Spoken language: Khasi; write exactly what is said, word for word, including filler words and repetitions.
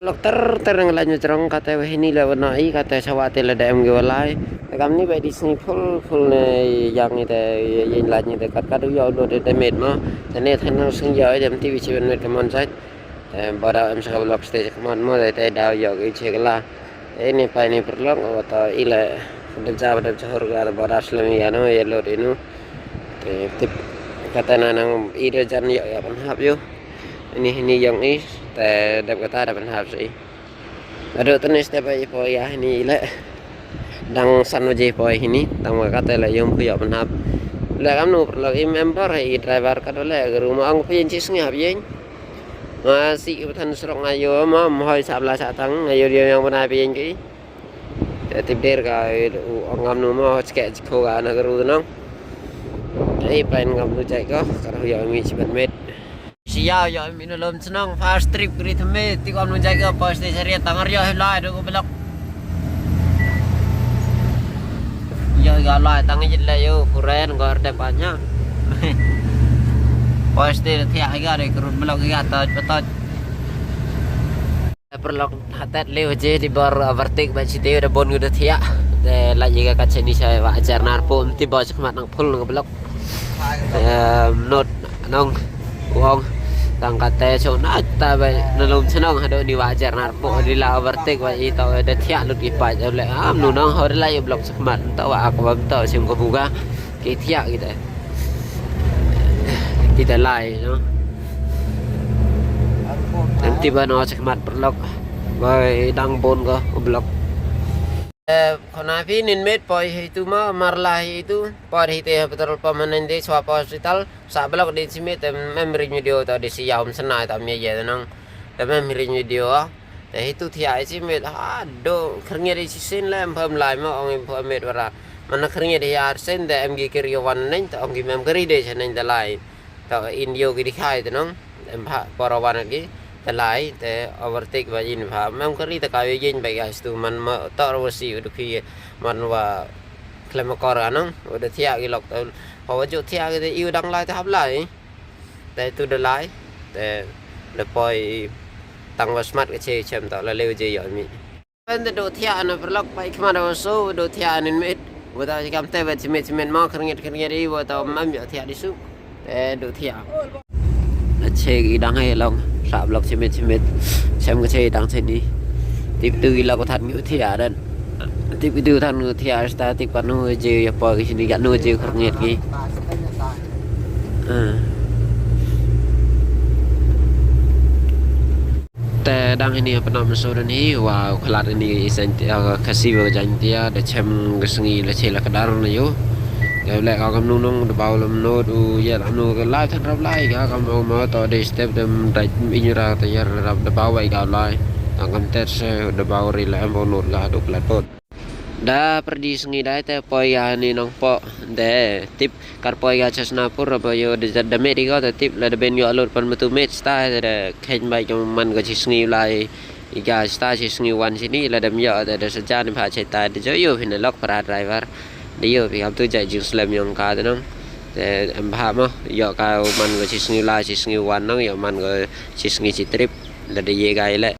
Lok ter ter nang la nyu jrong kata wahini la wana i kata sawa te la da em ge walai. Te kam ni ba di sngi full full ne yang ite yin la ni te kat kat yo lo te te met mo. Te ne than nang sngi yo ite mti bi chi ben met kamon sai. Te ba da em sa ka lok stage kamon mo te te da yo ge che la. Te ni pa ni perlok o ta i la de ja ba de chor ga ba da slem ya no ye lo de nu. Te tip kata na nang i de jan yo ya ban hap yo. Ini ini yang i te dep kata da ban hap si. Aduh tenis te pai po ya ini ile. Dang san waje po ini tang ma kata le yum ku yok ban hap. Le kam nu perlu i member i driver ka dole ke rumah ang pin ci sengap yen. Ma si ke tan serok ngayo ma mohoi sabla satang ngayo dia yang bana pin ki. Te tip der ka u ngam nu ma cek cek ko ga na geru nang. Te pai ngam nu jai ko ka ru ya mi ci ban met. Siya ya mi na lom chnong first trip kri thme ti kam nu jai ko first day sari tangar ya lai do ko belok. Ya ga lai tang jit la yo kuren gor de panya. First day thiah ga de kurun belok ga toj patoj. Perlok hatet leo je di bor overtake ba site da bon ngu da thiah. De la jiga ka cheni sai wa ajar nar po mti ba chakmat nang full nang belok. Em not nong wong tang kate so na ta ba na lom chnong hado ni wa ajar nar po di la overtake ba i to da thiah lut i pa le am nu nong ho de la i belok chakmat to wa ak ba to sim ko buga. Ki thiah kita. Kita lai no. Nanti ba no chakmat perlok. Bai dang bon ko belok. Eh, khona phi nin met poi hi tu ma mar la hi tu. Poi hi te petrol pump nan de swa pa hospital. Sa belok de si met em ring video ta de si yaum sana ta me ye nang. Em ring video. Te hi tu thiah i si met ha do khyrngiat i si sin le em pham lai ma ong em pham met wara. Mana khyrngiat i ar sen de em gi kir yo wan nen ta ong gi mem kari de sen nen de lai. Ta in yo gi dikhai te nong em pha poro wan gi te lai te overtake ba in pha mem kari te ka yo yin ba ga stu man ma ta ro si u du phi man wa klem kor anong u de thiah gi lok te ho wa ju thiah gi te iu dang lai te hap lai. Te tu de lai te de poi tang wa smat ke che chem ta la leu je yo mi. Pen te do thiah na perlok pai khma da so do thiah nin mit. Wa ta kam te ba chimit chimit ma khyrngiat khyrngiat i wa ta mam yo thiah di su. Te do thiah. Che i dang he long sa blok chimit chimit. Chem ke che dang che ni. Tip tu i la ko than ngu thiah dan. Tip tu than ngu thiah sta tip ka nu je ya pa ki sini ka nu je khyrngiat ki. Ah. Te dang ini apa nama suruh ni wa khalat ini isan tia kasi wa jan tia da chem ka sngi la che la kadar na yo. Te le ka kam nung nung da bau lam no du ya lam no ka lai than rap lai ka kam no ma to de step dem da inyra te yar rap da bau wai ka lai. Tang kam ter se da bau ri la em bo no la du khalat pot. Da perdi sngi dai te poi ga ni nong po de tip kar poi ga chasna pur ba yo de da me di go te tip la de ben yo alur pan metu met sta de khen bai jong man go chi sngi lai i ga sta chi sngi wan chi ni la de yo de de sajan pha che ta de jo yo phin lok para driver de yo phi kam tu jai jing slem yong ka de nong de em pha mo yo ka man go chi sngi lai chi sngi wan nong yo man go chi sngi chi trip la de ye ga ile.